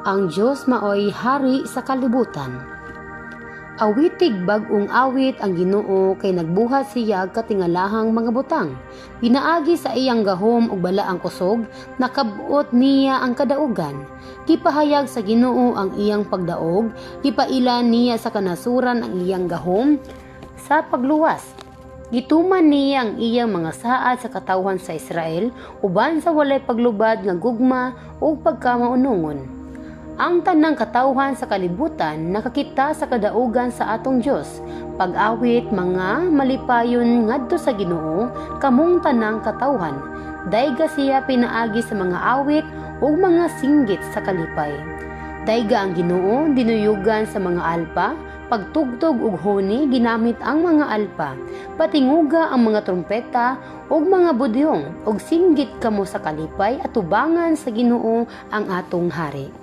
Ang Dios maoy hari sa kalibutan. Awitig bag-ong awit ang Ginoo kay nagbuhat siya og katingalahang mga butang. Pinaagi sa iyang gahom ug balaang kusog, nakab-ot niya ang kadaugan. Gipahayag sa Ginoo ang iyang pagdaog, gipaila niya sa kanasuran ang iyang gahom sa pagluwas. Gituman niya ang iyang mga saad sa katawhan sa Israel uban sa walay paglubad nga gugma ug pagkamaunongon. Ang tanang katawhan sa kalibutan nakakita sa kadaugan sa atong Dios. Pag-awit mga malipayon ngadto sa Ginoo kamong tanang katawhan. Dayga siya pinaagi sa mga awit ug mga singgit sa kalipay. Dayga ang Ginoo dinuyugan sa mga alpa, pagtugtog og huni ginamit ang mga alpa. Patinguga ang mga trumpeta ug mga budyong ug singgit kamo sa kalipay atubangan sa Ginoo ang atong hari.